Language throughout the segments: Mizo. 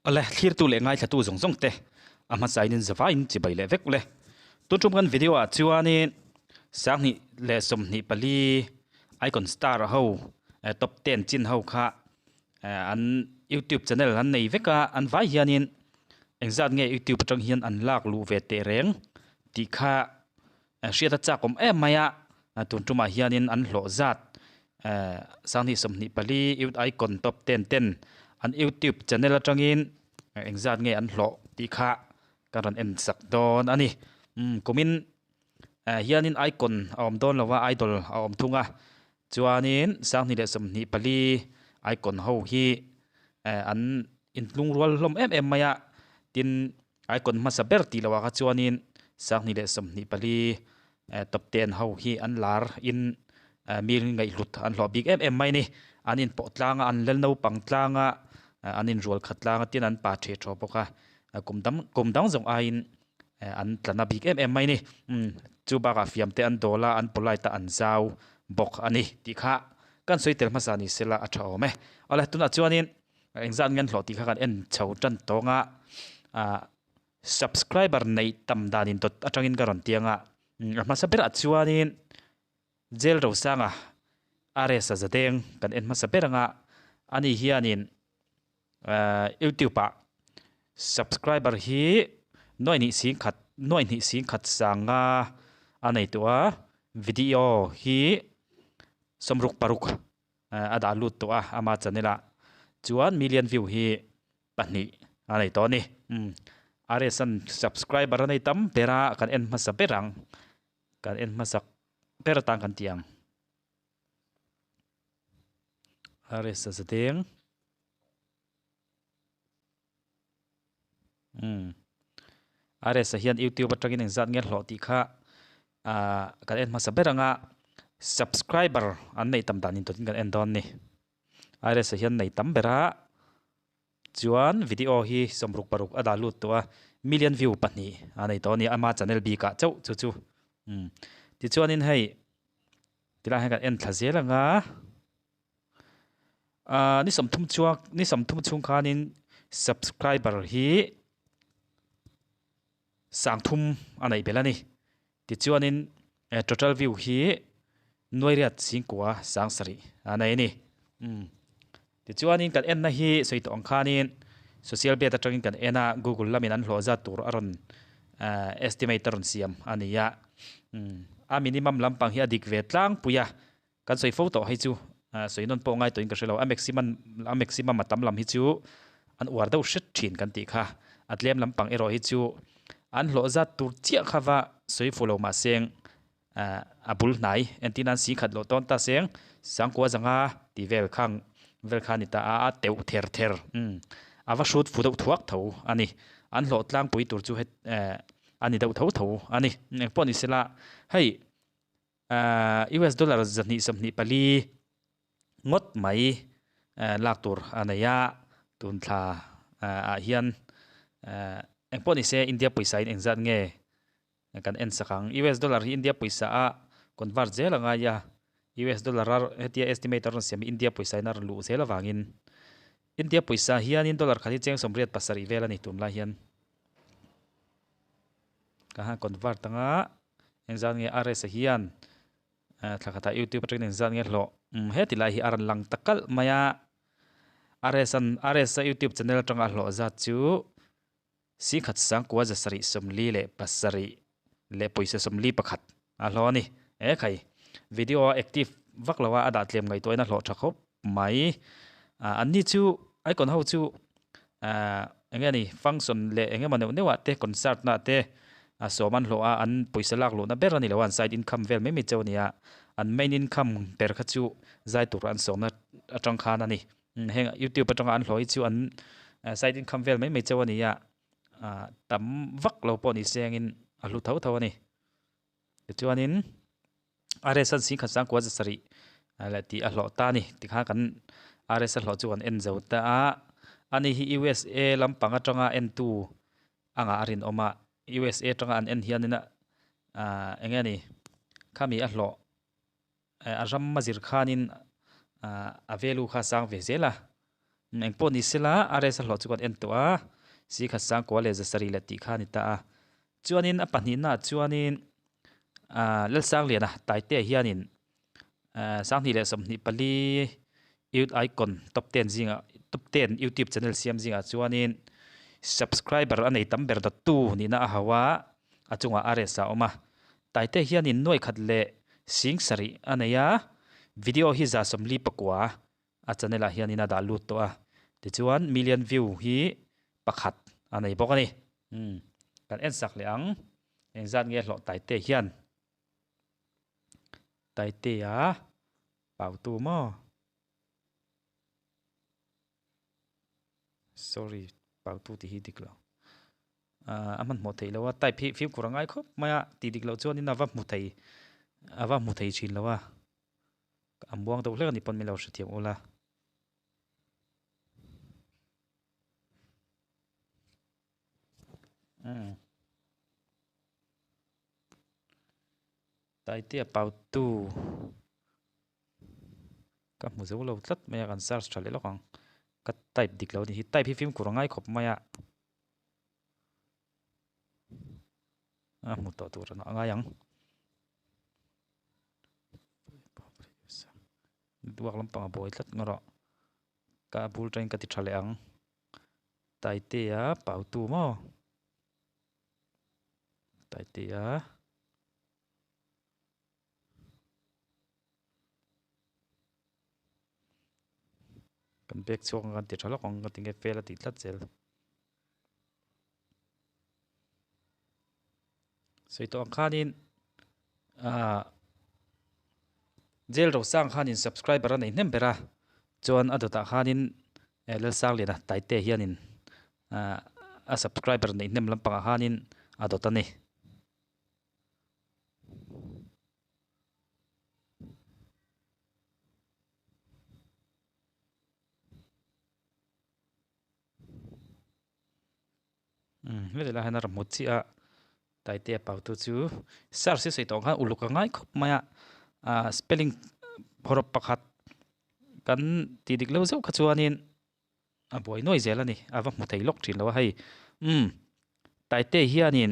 Awle, thlirtu leh ngaithlatu zawng zawng te a hmasain in zavaiin chibai leh vek ule. Tun tum kan video ah chuanin sanghnih leh 24 Icon Star ho top ten chin ho kha an youtube channel an nei vek a, an vai hianin engzat nge youtube atang hian an lak luh ve teh reng tih kha hriat a chak awm em mai a, tun tumah hianin an hlawh zat sanghnih 24 youth icon top ten ten an youtube channel atangin engzat nge an hlawh tih kha ka rawn en sak dawn a ni. Kumin hianin icon a awm dawn lo a idol a awm thung a chuanin sanghnih leh 24 icon ho hi an intlung rual hlawm em em mai a tin icon hmasa ber tih loh ah kha chuanin sanghnih leh 24 top ten ho hi an lar in mi ngaihhlut an hlawh bik em em mai a ni an inpawh tlang a an lal naupang tlang a an inrual khat tlang a tin an pa the thaw bawk a kum dang kum dang zawng aiin an tla na bik em em mai a ni chu bakah fiam te an dawl a an polite a an zau bawk a ni tih kha kan sawi tel hmasa ni sela a tha awm e awle tunah chuanin engzat nge an hlawh tih kha kan en chho tan tawng a ah subscriber neih tam dan in dawt atangin ka rawn tiang a a hmasa berah chuanin jail rosanga RS a zadeng kan en hmasa ber anga ani hianin ah youtube ah subscriber hi nuai hnih sing khat nuai hnih sing khat sanga a nei tawh a video hi 66 a dah lut tawh a ama channel ah chuan million view hi pahnih a nei tawh a ni umm RS an subscriber a nei tam ber a kan en hmasa ber ang kan en hmasak ber atan kan tih ang RS a zadeng umm RS a hian youtube atangin engzat nge hlawh tih kha ahh kan en hmasa ber anga subscriber an neih tam dan in kan en dawn a ni RS a hian nei tam ber a chuan video hi 66 a dah lut tawh a million view pahnih a nei tawh a ni ama channel bikah chauh chu chu umm tichuanin hei tilai ah hian kan en thla zel anga. Ahh ni 30 chuak ni 30 chhung khanin subscriber hi 30 a neih belh a ni tichuanin total view hi nuai riat singkua 7,000 a nei a ni umm tichuanin kan enna hi sawi tawh ang khanin social media atangin kan en a google lamin an hlawh zat tur a rawn ahh estimate a rawn siam a ni a umm a minimum lampang hi a dik ve tlangpui a. Kan sawi fo tawh hei chu sawi nawn pawh ngai tawhin ka hre lo. A maximum a maximum a tam lam hi chu an uar deuh hret thin kan tih kha. A tlem lampang erawh hi chu an hlawh zat tur chiah kha va sawi fu lo mah seng a bul hnai entir nan si khat loh tawn ta seng sangkua zanga tih vel khang vel kha a ni ta a, a teuh ther ther umm a va hrut fu deuh thuak tho a ni. An hlawh tlangpui tur chu het a ni deuh tho tho a ni. Engpawh ni sela hei. US dollar 224 ngawt mai lak tur a nei a, tun thla ah hian engpawh ni se India pawisa in engzat nge kan en sak ang. US dollar hi India pawisa a convert zel a ngai a, US dollar a hetia estimate a rawn siam hi India pawisa in a rawn luh zel avangin India pawisa hianin dollar khat hi cheng 87 vel a ni tunlai hian. Ka han convert anga engzat nge RS a hian thla khatah youtube atangin engzat nge hlawh umm heti lai hi a rawn lang ta kalh mai a RS an RS a youtube channel atanga a hlawh zat chu 10 sangkua 747 leh pawisa 41 a hlawh a ni e khai video a active vak lo a a dah tlem ngaihtuahna hlawh tha khawp mai ah an ni chu icon ho chu ah eng nge ni function leh eng emaw neuh neuh ah te concert na te a sawm an hlawh a an pawisa lak luhna ber a ni lo a an side income vel mai mai chauh a ni a an main income ber kha chu zai tur an sawmna atang khan a ni heng youtube atanga an hlawh hi chu an side income vel mai mai chauh a ni a ah tam vak lo pawh ni se angin a hlu tho tho a ni tichuanin. RS an 10 sangkua 7 leh tih a hlawh ta a ni tikhan kan RS a hlawh chu kan en zo ta a ani hi USA lampang atanga entu anga a rinawm a USA atanga an en hianin ah eng nge ni khami a hlawh a ram a zir khanin ah a value kha a sang ve zel a. Eng pawh ni sela RS a hlawh chu kan en tawh a, Sikhat Sangkua leh Zasarih leh tih kha a ni ta a. Chuanin a pahnihnaah chuanin ah Lalsangliana Taitea hianin ah 2024 Youth Icon top ten zingah top ten YouTube channel siam zingah chuanin subscriber a nei tam ber dawttu nihna a hau a, a chungah RS a awm a. Taitea hianin nuai khat leh sing sarih a nei a, video hi 49 a channel ah hianin a dah lut tawh a tichuan million view hi pakhat a nei bawk a ni umm kan en sak leh ang engzat nge hlawh taite hian taitea pautu maw sorry pautu tih hi dik lo ah a hmanhmawh theih loh a type hi fimkhur a ngai khawp mai a tih dik loh chuanin a va hmu thei a va hmu thei thin lo a. A muang deuh hlek a ni pawn min lo hrethiam ula. Umm. Taitea pautu ka hmu zo lo tlat mai a kan search tha leh lawk ang. Ka type dik lo a ni hi type hi fimkhur a ngai khawp mai a. A hmu tawh tur a ngai ang. Duak lampang a buai tlat ngawrh a ka bul tangin ka ti tha leh ang Taitea pautu maw Taitea kan bag chhuak ang kan ti tha lawk ang ka ti nge fail a tih tlat zel. Sawi tawh ang khanin ahh jail rosang khanin subscriber a nei hnem ber a chuan a dawtah khanin Lalsangliana Taite hianin ahh a subscriber neih hnem lampangah khanin a dawt a ni. Umm heti lai hian a rawn hmu chiah a Taitea pautu chu search hi sawi tawh ang khan uluk a ngai khawp mai a ah spelling hawrawp pakhat kan tih dik lo zeuh kha chuanin a buai nuai zel a ni a va hmu thei lawk thin lo a hei umm Taitea hianin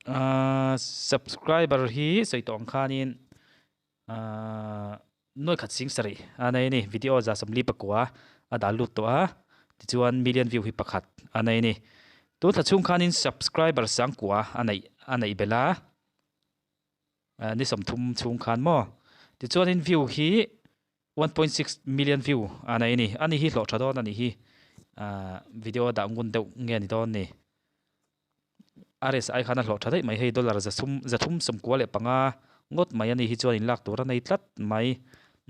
ahh subscriber hi sawi tawh ang khanin Ahh nuai khat sing sarih a nei a ni video 44 a dah lut tawh a tichuan million view hi pakhat a nei a ni tun thla chhung khanin subscriber sangkua a neih a neih belh a ah ni 30 chhung khan maw tichuanin view hi 1.6 million view a nei a ni ani hi hlawh tha dawn a nih hi ah video a dah ngun deuh nge ni dawn ni. RSI khan a hlawh tha daih mai hei dollar zathum zathum 95 ngawt mai a ni hi chuan inlak tur a nei tlat mai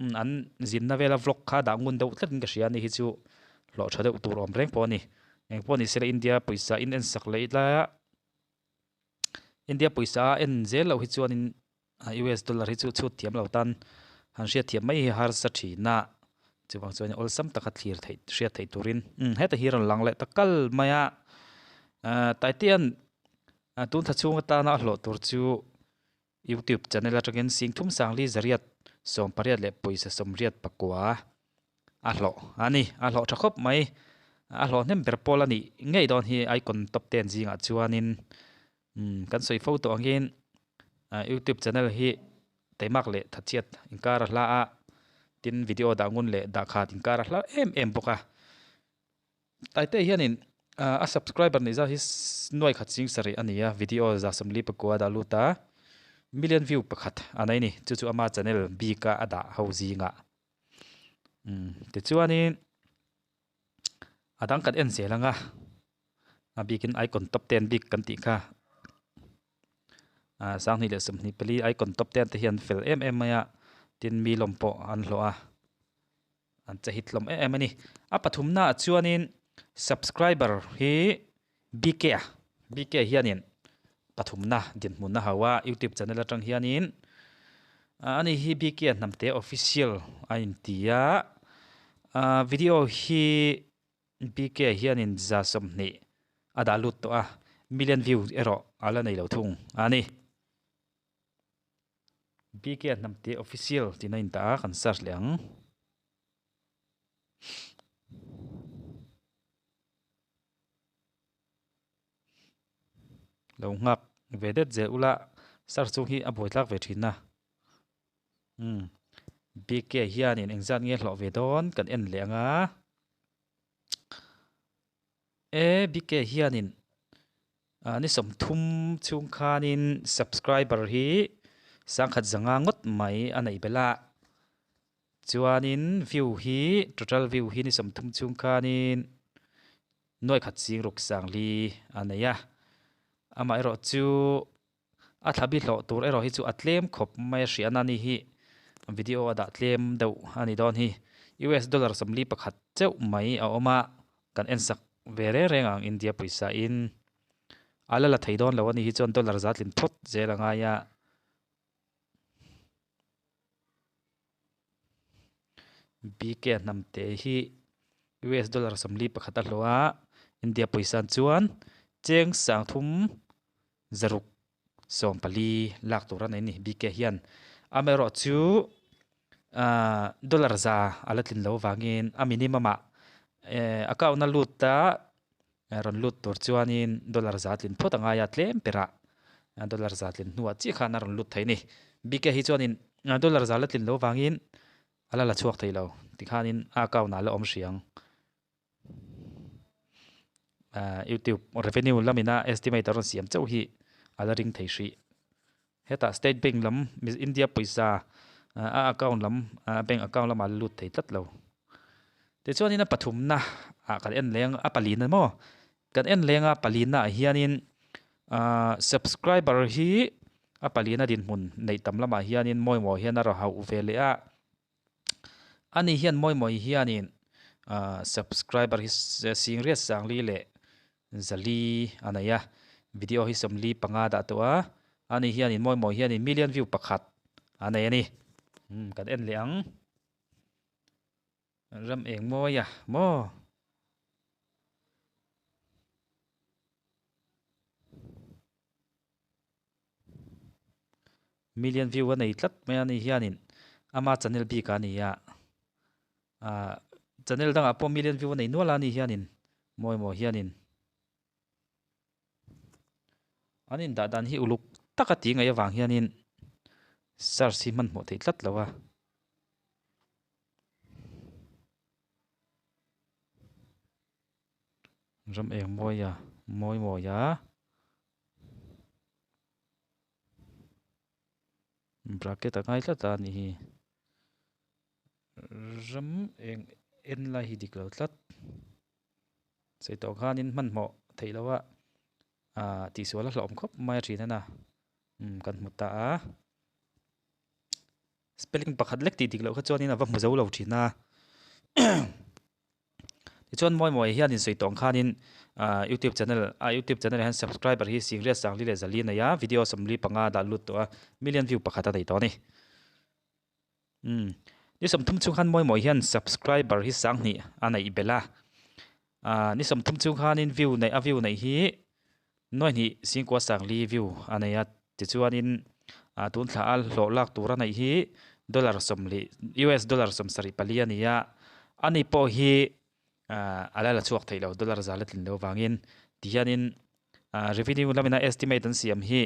umm an zinna vela vlog kha dah ngun deuh tlat in ka hria a ni hi chu hlawh tha deuh tur awm reng pawh a ni engpawh ni sela India pawisa in en sak leh ila India pawisa a en zel loh hi chuan in US dollar hi chu chhut thiam lo tan han hriat thiam mai hi harsa thin a chuvang chuan awlsam taka thlir theih hriat theih turin umm heta hi rawn lang leh ta kal mai a ahh Taitea'n tun thla chhung atana a hlawh tur chu YouTube channel atangin sing thum sangli zariat 18 leh pawisa 89 a hlawh a ni a hlawh tha khawp mai a hlawh hnem ber pawl a nih ngei dawn hi icon top ten zingah chuanin Umm kan sawi fo tawh angin ah youtube channel hi taimak leh thatchhiat inkar a hla a tin video dah ngun leh dah khat inkar a hla em em bawk a taite hianin ah a subscriber nih zat hi nuai khat ching sarih a ni a video 49 dah lut a million view pakhat a nei a ni chu chu ama channel bik a a dah ho zingah umm tichuanin a dang kan en zel ang a. A bikin icon top ten bik kan tih kha ah 2024 icon top ten te hi an fel em em mai a tin mi lawm pawh an hlawh a an che hit hlawm em em a ni a pathumna ah chuanin subscriber hi BK a BK hianin pathumna dinhmun a hau a youtube channel atang hianin ah ani hi BK a hnamte official a inti a ah video hi. BK hianin 20 a dah lut tawh a, million view erawh a la nei lo thung a ni. BK a hnamte official tihna in dah a, kan search leh ang. Lo nghak ve det zel ula search chu hi a buaithlak ve thin a. Umm BK hianin engzat nge hlawh ve dawn kan en leh ang a. E BK hianin ni 30 chhung khanin subscriber hi sangkhat zanga ngawt mai a neih belh a. Chuanin view hi total view hi ni 30 chhung khanin nuai khat ching ruk sang li a nei a. Amaherawh chu A thlabi hlawh tur erawh hi chu a tlem khawp mai a hriat a ni hi video a dah tlem deuh a ni dawn hi. US dollar 41 cheuh mai a awm a, kan en sak ve reng reng ang India pawisa in. A la la thei dawn lo a ni hi chuan dollar za tlin phawt zel a ngai a. BK hnam te hi US dollar 41 a hlawh a, India pawisa chuan cheng 30 zaruk 14 lak tur a nei a ni BK hian. Amaherawh chu ahh dollar za a la tlin loh avangin a minimum ah ehh account a lut a rawn lut tur chuanin dollar za tlin phawt a ngai a tlem perah dollar za tlin hnuah chiah khan a rawn lut thei a ni. BK hi chuanin dollar za la tlin loh avangin a la la chhuak thei lo tikhanin a account ah la awm hriang. Youtube revenue lamina estimate a rawn siam chauh hi a la ring thei hrih. Hetah State Bank lam India pawisa a account lam bank account lamah la lut thei tlat lo. Tichuanin a pathumna ah kan en leng a palina maw kan en leng a palina ah hianin subscriber hi a palina dinhmun neih tam lamah hianin mawi mawi hian a rawn hauh ve leh a. Ani hian mawi mawi hianin subscriber hi singriat sangli leh zali a nei a, video hi 45 dah tawh a, ani hianin mawi mawi hianin million view pakhat a nei a ni. Umm kan en leh ang. Ram eng mawi a maw. Million view a nei tlat mai a ni hianin ama channel bik a ni a ah channel dangah pawh million view a nei nual a ni hianin mawi maw hianin an indah dan hi uluk taka tih ngaih avang hianin search hi hmanhmawh theih tlat lo a. Ram eng mawi a mawi mawi a. Bracket a ngai tlat a ni hi ram eng en lai hi dik lo tlat sawi tawh khanin hmanhmawh theih loh a ah tihsual a hlauhawm khawp mai a thin a na umm kan hmu ta a spelling pakhat lek tih dik loh kha chuanin a va hmu zo lo thin a. Tichuan mawi mawi hian insawi tawng khanin youtube channel a youtube channel ah hian subscriber hi singriat sangli leh zali a nei a video 45 dah lut tawh a million view pakhat a nei tawh a ni. Umm ni 30 chhung khan mawi mawi hian subscriber hi 2000 a neih belh a ah ni 30 chhung khanin view neih a view neih hi nuai hnih singkua sangli view a nei a tichuanin ah tun thla a hlawh lak tur a neih hi dollar 40 US dollar 74 a ni a ani pawh hi ah a la la chhuak theih lo dollar za la tlin loh avangin tihianin ah revenue lamina estimate an siam hi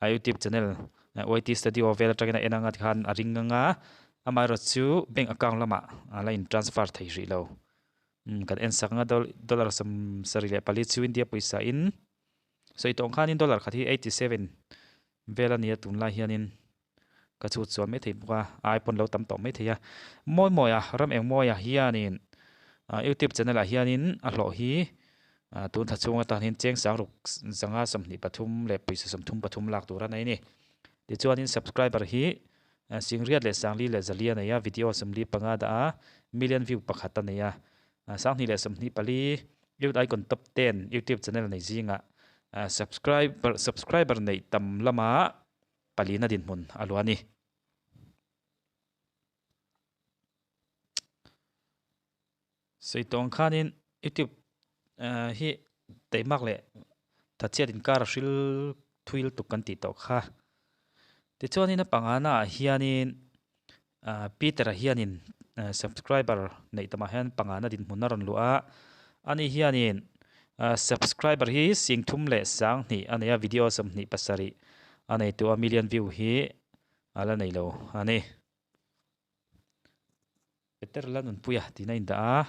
a youtube channel YT studio vel atangin a en anga tikhan a ring anga amaherawh chu bank account lamah a la in transfer thei hrih lo. Umm kan en sak anga dollar 74 chu India pawisa in sawi tawh ang khanin dollar khat hi 87 vel a ni a tunlai hianin ka chhut chuan mai thei bawk a ai pawn lo tam tawh mai thei a mawi mawi a ram eng mawi ah hianin youtube channel ah hianin a hlawh hi tun thla chhung atan hian cheng sang ruk zanga 23 leh pawisa 33 lak tur a nei a ni tichuanin subscriber hi Singriat leh Sangli leh Zali a nei a, video 45 dah a, million view pakhat a nei a. 2024 Youth Icon Top 10 YouTube channel nei zingah subscriber subscriber neih tam lama palina dinhmun a luah a ni. Sawi tawng khanin YouTube hi teimak leh thatchhiat inkar a hril thui lutuk kan tih tawh kha. Tichuanin a pangana ah hianin Peter-a hianin subscriber neih tamah hian pangana dinhmun a rawn luh a, ani hianin. Subscriber hi sing thum leh sang hnih a nei a, video 27 a nei tawh a, million view hi a la nei lo a ni. Peter la nunpuia tih na indah a.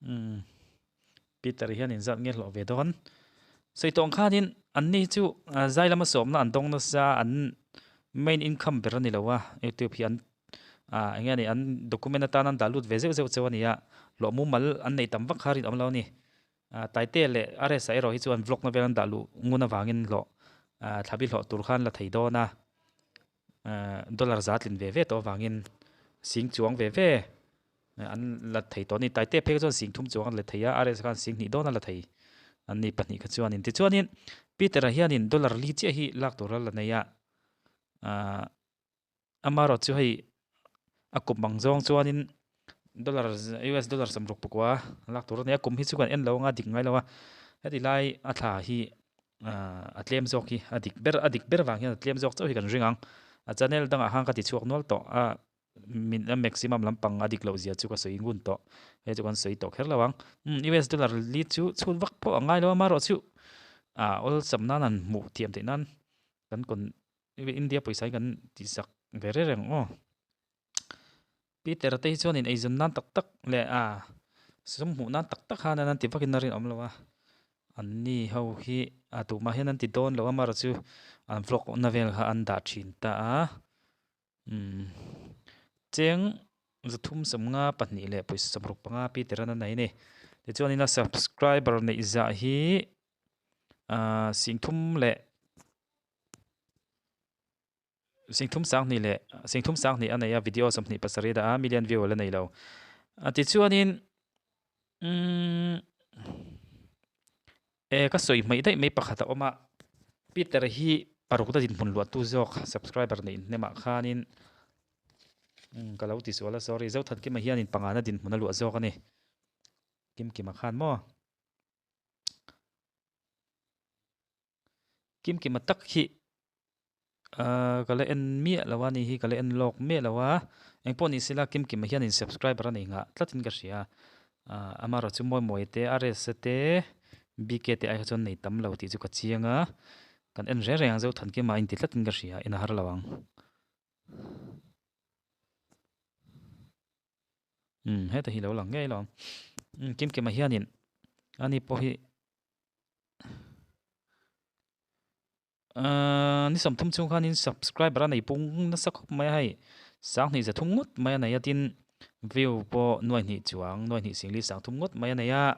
Umm Peter hian inzat nge hlawh ve dawn. Sawi tawng khanin an ni chu zai lama sawmna an dawng nasa an main income ber a ni lo a youtube hi an ah eng nge ni an document atan an dah lut ve zeuh zeuh cheu a ni a hlawh mumal an nei tam vak kha rinawm lo a ni. Taite leh Aresa erawh hi chuan vlog na vel an dah luh ngun avangin hlawh thlabi hlawh tur khan la thei dawn a dollar za tlin ve ve tawh avangin sing chuang ve ve an la thei tawh a ni. Taite phei kha chuan sing thum chuang an la thei a, Aresa khan sing hnih dawn a la thei an ni pahnih kha chuanin. Tichuanin Peter-a hianin dollar li chiah hi lak tur a la nei a, Amaherawh chu hei a kum ang zawng chuanin dollar US dollar sawmruk pakua lak tur a ni a kum hi chu kan en lo anga dik ngai lo a heti lai a thla hi ahh a tlem zawk hi a dik ber a dik ber vang hian a tlem zawk chauh hi kan ring ang a channel dangah khan ka ti chhuak nual tawh a min a maximum lampang a dik loh zia chu ka sawi ngun tawh hei chu kan sawi tawh kher lo ang umm US dollar li chu chhut vak pawh a ngai lo a amaherawh chu ah awlsam nan han hmuh thiam theih nan kan kawn India pawisa hi kan tihsak ve reng reng aw. Peter te hi chuanin eizawn nan tak tak leh a sum hmuh nan tak tak khan an ti vakin a rinawm lo a, an ni ho hi a tumah hian an ti dawn lo a amaherawh chu an vlog na vel kha an dah thin ta a umm cheng 352 leh pawisa 65 Peter an a nei a ni. Tichuanin a subscriber neih zah hi ah singthum leh. Singthum sanghnih leh singthum sanghnih a nei a video 27 dah a million view a la nei lo a tichuanin umm e ka sawi hmaih daih mai pakhat a awm a Peter hi paruk na dinhmun luahtu zawk subscriber neih hnemah khanin umm ka lo ti sual a sorry Zothankima hianin pangana dinhmun a luah zawk a ni Kimkima khan maw. Kimkima tak hi ahh ka la en miah lo a ni hi ka la en lawk miah lo a engpawh ni sela Kimkima hianin subscriber a nei nghah tlatin ka hria ahh amaherawh chu mawi mawi te a rest te BK te ai kha chuan nei tam lo tih chu ka chiang a kan en reng reng ang Zothankima a inti tlatin ka hria en a har lo ang. Umm heta hi lo lang ngei lo umm Kimkima hianin ani pawh hi. Ahh ni 30 chhung khanin subscriber a nei pung nasa khawp mai a hei 2300 ngawt mai a nei a tin view pawh nuai hnih chuang nuai hnih singli 30 ngawt mai a nei a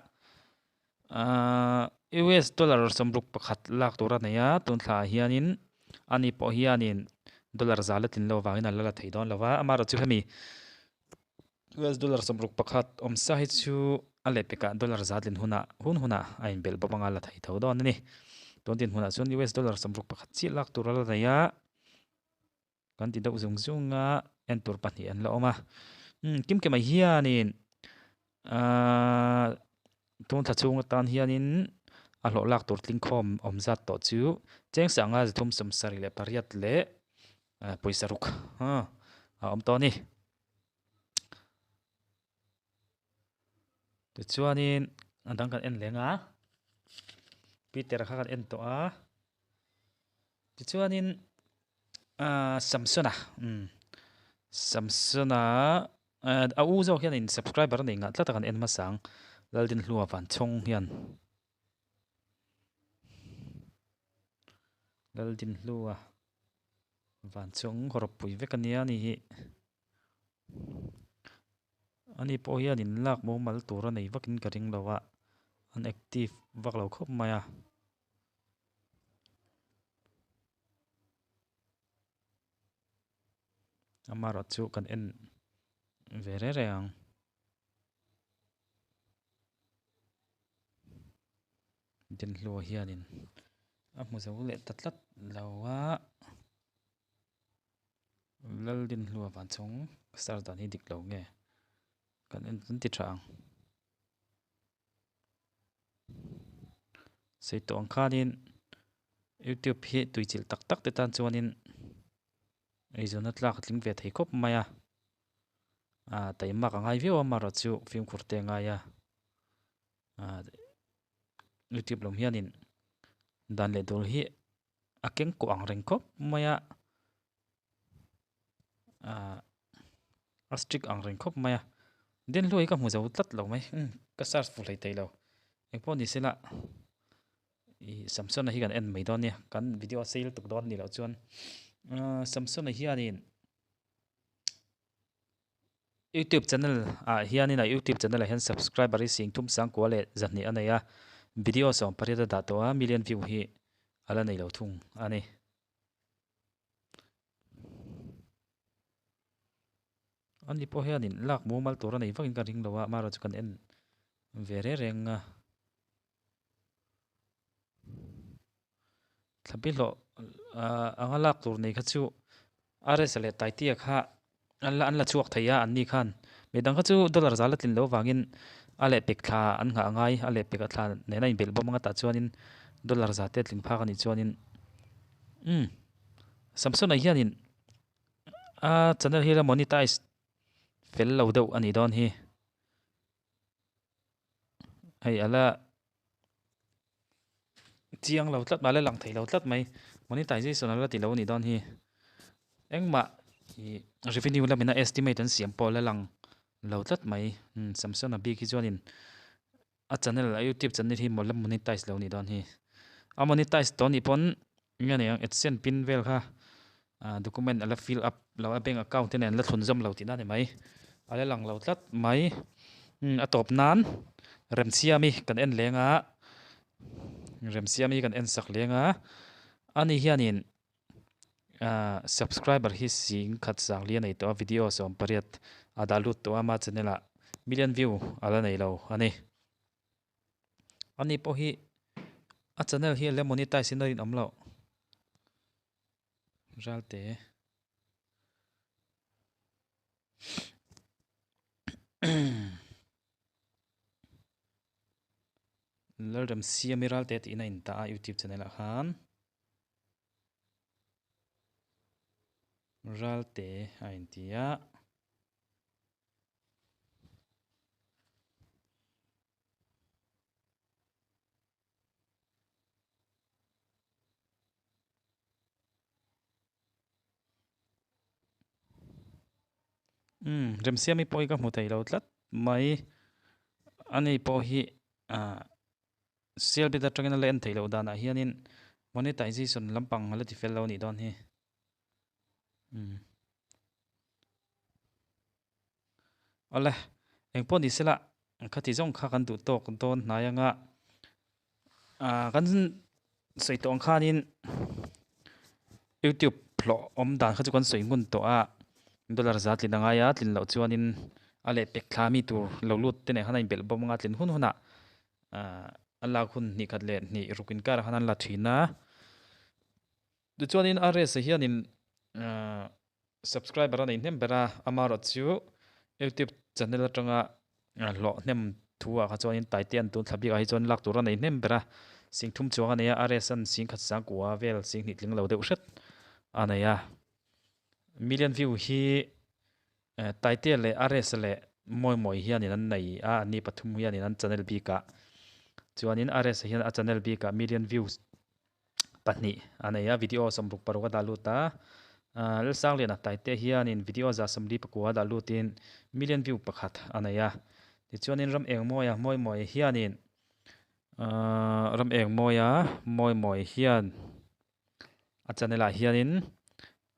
ahh US dollar 61 lak tur a nei a tun thla ah hianin ani pawh hianin dollar za la tlin lo avangin a la la thei dawn lo va amaherawh chu hemi US dollar 61 awm sa hi chu a lehpekah dollar za tlin hunah hun hunah a inbelh bawk anga la thei tho dawn a ni. Tun dinhmunah chuan US dollar 61 chiah lak tur a la nei a, kan ti deuh zung zung a, en tur pahnih an la awm a. Umm Kimkima hianin ahh tun thla chhung atan hianin a hlawh lak tur tlingkhawm awm zat tawh chu cheng sanga 378 leh pawisa ruk a awm tawh a ni. Tichuanin a dang kan en leng a Peter kha kan en tawh a tichuanin ahh Samsona umm Samsona a u zawk hianin subscriber a nei ngah tlat a kan en hmasa ang Laldinhlua Vanchhawng hian Laldinhlua Vanchhawng hawrawppui vek a nia a ni hi. Ani pawh hian in lak mumal tur a nei vakin ka ring lo a, an active vak lo khawp mai a. Amaherawh chu kan en ve reng reng ang. Dinhlua hianin a hmu zo leh ta tlat lo a. Laldinhlua van chhung star dan hi dik lo nge kan en kan ti tha ang sei tawh ang khanin. Youtube hi tuichilh tak tak te tan chuanin eizawnna tlak a tling ve thei khawp mai a ah taimak a ngai viau a amaherawhchu fimkhur te a ngai a ah youtube lam hianin dan leh dul hi a keng kuah ang reng khawp mai a ah a strict ang reng khawp mai a den hluai hi ka hmu zo tlat lo mai umm ka search fuh hlei thei lo engpawh ni sela ih Samsona hi kan en mai dawn nia kan video a sei lutuk dawn a nih loh chuan ahh Samsona hianin youtube channel ah hianin a youtube channel ah hian subscriber hi singthum sangkua leh zahnih a nei a video sawmpariat a dah tawh a million view hi a la nei lo thung a ni. Ani pawh hianin lak mumal tur a nei vakin ka ring lo a amaherawhchu kan en ve reng reng a. Thlapi hlawh ah anga lak tur nei kha chu RS leh Taitea kha an la an la chhuak thei a an ni khan midang kha chu dollar zal a tlin loh avangin a lehpek thla an nghah angai a lehpek a thla nena inbelh bawm anga tah chuanin dollar za te a tling phak a nih chuanin umm Samsona hianin a channel hi la monetize fel lo deuh a nih dawn hi. Hei ala chiang lo tlat mai ala lang thei lo tlat mai monetization ala ti lo a nih dawn hi engmah ih revenue lamina estimate an siam pawh ala lang lo tlat mai umm Samsona bik hi chuanin a channel a youtube channel hi la monetize lo a nih dawn hi a monetize tawh a nih pawn enge ni ang adsense pin vel kha ah document ala fill up lo a bank account te nen la thlun zawm lo tihna a ni mai a la lang lo tlat mai umm a tawp nan remsiami kan en leng a remsiami kan en sak leng a ani hianin ah subscriber hi sing khat sang li a nei tawh a video 18 a dah lut tawh a ama channel ah million view a la nei lo a ni. Ani pawh hi a channel hi a la monetize in a rinawm loh Ralte. Lalremsiami Ralte tiin a intah a youtube channel ah khan. Ralte a inti a. Umm Remsiami pawh hi ka hmu thei lo tlat mai ani pawh hi ah sial bit atangin a la en theih loh danah hianin monetization lampang a la ti fel lo a nih dawn hi umm. Awle, engpawh ni sela khati zawng kha kan duh tawk dawn hnai anga ah kan sawi tawh ang khanin youtube hlawh awm dan kha chu kan sawi ngun tawh a dollar za tlin a ngai a tlin loh chuanin a lehpek thla mi tur lo lut te nen khan a inbelh bawm anga tlin hun hunah ah a lak hun hnih khat leh hnih ruk inkarah khan an la thin a tichuanin RS hianin ah. Subscriber a nei hnem ber a, amaherawhchu youtube channel atanga hlawh hnem thu ah kha chuanin Taitean tun thla bikah hi chuan lak tur a nei hnem ber a, singthum chuang a nei a, RS an singkhat sangkua vel singhnih tling lo deuh hret a nei a. Million view hi Taitea leh RS leh Mawimawi hianin an nei a, anni pathum hianin an channel bikah chuanin RS hian a channel bikah million views pahnih a nei a video 66 a dah lut a ahh Lalsangliana Taite hianin video 149 a dah lutin million view pakhat a nei a tichuanin ram eng mawia mawi mawi hianin ahh ram eng mawia mawi mawi hian a channel ah hianin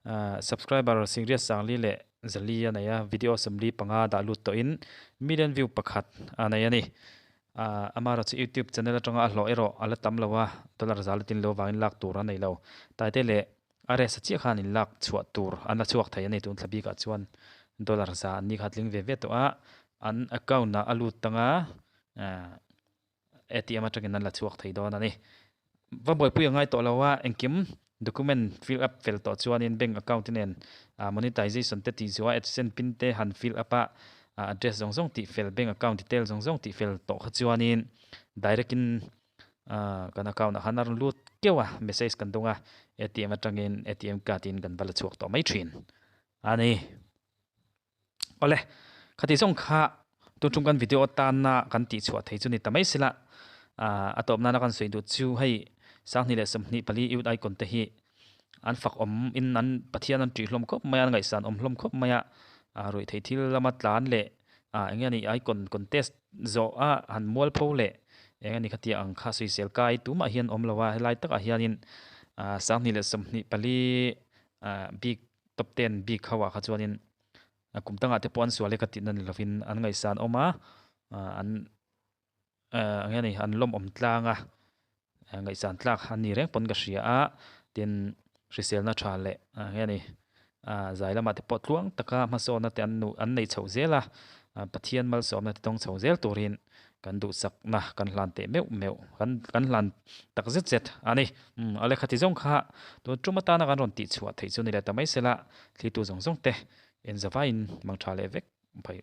ahh subscriber singriat sangli leh zali a nei a video 45 dah lut tawhin million view pakhat a nei a ni. Ahh amaherawhchu chu youtube channel atanga a hlawh erawh a la tam lo a, dollar za la tin lo vangin lak tur a nei lo. Taite leh RS a chiah khan in lak chhuah tur an la chhuak thei a ni tun thla bikah chuan dollar za an ni kha a tling ve ve tawh a, an account ah a lut tanga ahh ATM atangin an la chhuak thei dawn a ni. Va buaipui a ngai tawh lo a, engkim document fill up fel tawh chuanin bank account te nen ah monetization te tih zuah adsense pin te han fill up a, ah address zawng zawng tih fel bank account detail zawng zawng tih fel tawh kha chuanin direct in ah kan account ah khan a rawn lut keuh a, message kan dawng a, ATM atangin ATM card in kan va la chhuak tawh mai thin a ni. Awle, khati zawng kha tun tum kan video atana kan tih chhuah thei chu ni ta mai sela, a tawp nana kan sawi duh chu hei 2024 youth icon te hi an fak awm in an Pathian an tih hlawm khawp mai a, an ngaihsan awm hlawm khawp mai a, ruih theih thil lama tlan leh eng nge ni icon contest zawh a han mual pho leh eng nge ni khatiang ang kha sawisel kai tumah hian awm lo a, helai takah hianin 2024 bik top ten bik ho ah kha chuanin kum dangah te pawh an sual e ka tihna ni lovin an ngaihsan awm a, an eng nge ni an lawmawm tlang a, ngaihsan tlak an ni reng pawn ka hria a, tin hriselna tha leh eng nge ni zai lamah te pawh tluang taka hmasawnna te an an nei chhoh zel a, Pathian malsawmna te tawng chho zel turin kan duhsakna kan hlan teh meuh meuh kan kan hlan tak zet zet a ni. Umm a lehkha ti zawng kha tun tum atana kan rawn tih chhuah theih chu ni leh ta mai sela thlitu zawng zawng te en zavaiin mang tha leh vek phei.